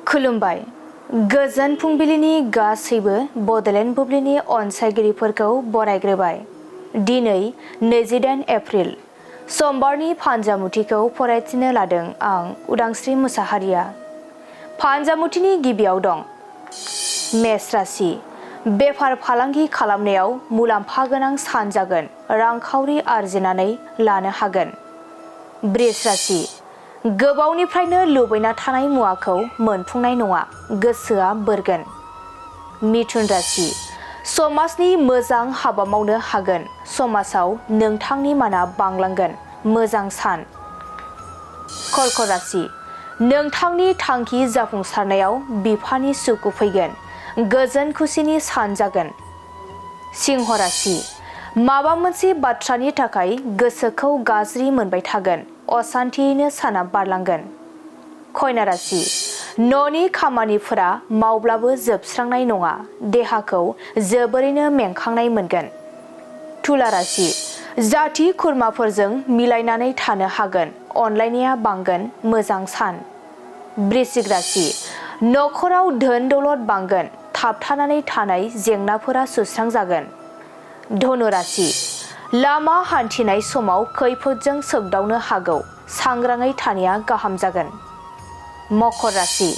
खुलुमबाय गोजोन फुंबिलिनि गासैबो बडलेण्ड बुब्लिनि अनसायगिरिफोरखौ बरायग्रोबाय। दिनै 28 एप्रिल समबारनि फानजामुथिखौ फरायथिनो लादों आं उदांस्रि मुसाहारिया। फानजामुथिनि गिबियाव दं मेष राशि। बेफार फालांगि खालामनायाव मुलाम्फा गोनां सान जागोन, रांखावरि आरजिनानै लानो हागोन। बृष राशि। गोबावनिफ्रायनो लुबैना थानाय मुवाखौ मोनफुंनाय नङा, गोसोआ बोरगोन। मिथुन राशि। समाजनि मोजां हाबा मावनो हागोन, समाजाव नोंथांनि माना बांलांगोन, मोजां सान। कर्क राशि। नोंथांनि थांखि जाफुंसारनायाव बिफानि सुखु फैगोन, गोजोन खुसिनि सान जागोन। सिंह राशि। माबा मोनसे बाथ्रानि थाखाय गोसोखौ गाज्रि मोनबाय थागोन, असान्थियैनो साना बारलांगोन। कन्या राशि। न'नि खामानिफोरा मावब्लाबो जोबस्रांनाय नङा, देहाखौ जोबोरैनो मेंखांनाय मोनगोन। तुला राशि। जाथि खुरमाफोरजों मिलायनानै थानो हागोन, अनलायनाया बांगोन, मोजां सान। वृश्चिक राशि। न'खराव धोन दौलत बांगोन, थाबथानानै थानाय जेंनाफोरा सुस्रांजागोन। धनु राशि। लामा हान्थिनाय समाव खैफोदजों सोगदावनो हागौ, सांग्राङै थानाया गाहाम जागोन। मकर राशि।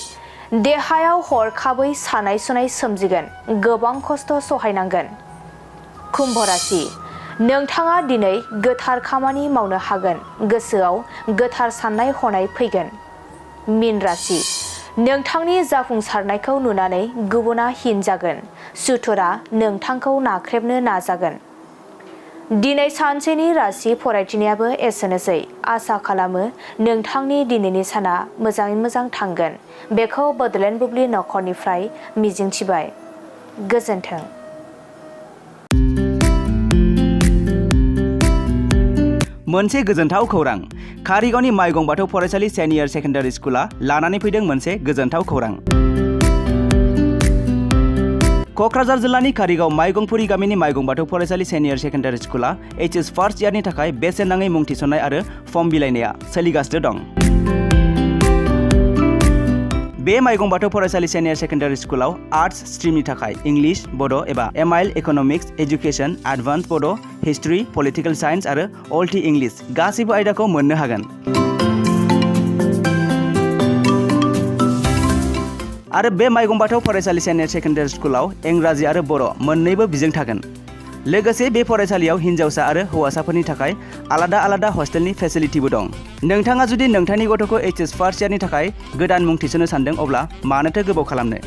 देहायाव हरखाबै सानाय सुनाय सोमजिगोन, गोबां खस्थ' सहायनांगोन। कुम्भ राशि। नोंथाङा दिनै गोथार खामानि मावनो हागोन, गोसोआव गोथार साननाय हनाय फैगोन। मीन राशि। नोंथांनि जाफुंसारनायखौ नुनानै गुबुना हिन जागोन, सुथुरा नोंथांखौ नाख्रेबनो नाजागोन। दिनै सानसेनि राशि फरायथिनायाबो एसेनोसै। आसा खालामो नोंथांनि दिनैनि साना मोजाङै मोजां थांगोन, बेखौ बडलेण्ड बुब्लि नखरनिफ्राय मिजिंथिबाय। गोजोन्थों। मोनसे गोजोनथाव खौरां। कारिगावनि माइगं बाथौ फरायसालि सेनियर सेकेन्डारि स्कुला लानानै फैदों मोनसे गोजोनथाव खौरां। क'क्राझार जिल्लानि कारिगाव माइगंफुरि गामिनि माइगं बाथौ फरायसालि सेनियर सेकेन्डारि स्कुला HS फार्स्ट इयारनि थाखाय बेसेन नाङै मुं थिसननाय आरो फर्म बिलाइनाया सोलिगासिनो दं। बे माइगं बाथौ फरायसालि सेनियर सेकेन्डारि स्कुलाव आर्ट्स स्ट्रिमनि थाखाय इंलिश, बड' एबा MIL इक'नमिक्स, एजुकेसन, एडभान्स बड', हिस्ट्रि, पलिटिकेल साइन्स आरो अल्टि इंलिश गासैबो आयदाखौ मोननो हागोन। आरो बे माइगं बाथौ फरायसालि सेनियर सेकेन्डारि स्कुलाव इंराजि आरो बर' मोन्नैबो बिजों थागोन। लोगोसे बे फरायसालियाव हिन्जावसा आरो हौवासाफोरनि थाखाय आलादा आलादा हस्टेलनि फेसिलिटिबो दं। नोंथाङा जुदि नोंथांनि गथ'खौ HS फार्स्ट इयारनि थाखाय गोदान मुं थिसननो सानदों, अब्ला मानोथो गोबाव खालामनो?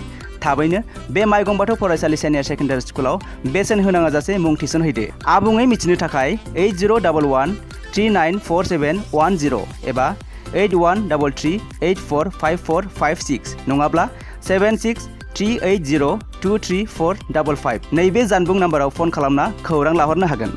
थाबैनो बे माइगं बाथौ फरायसालि सेनियर सेकेन्डारि स्कुलाव बेसेन होनाङा जासे मुं थिसनहैदो। आबुङै मिथिनो थाखाय 8011394710 एबा 8133845456 नङाब्ला 7638023455 नैबे जानबुं नाम्बाराव फन खालामना खौरां लाहरनो हागोन।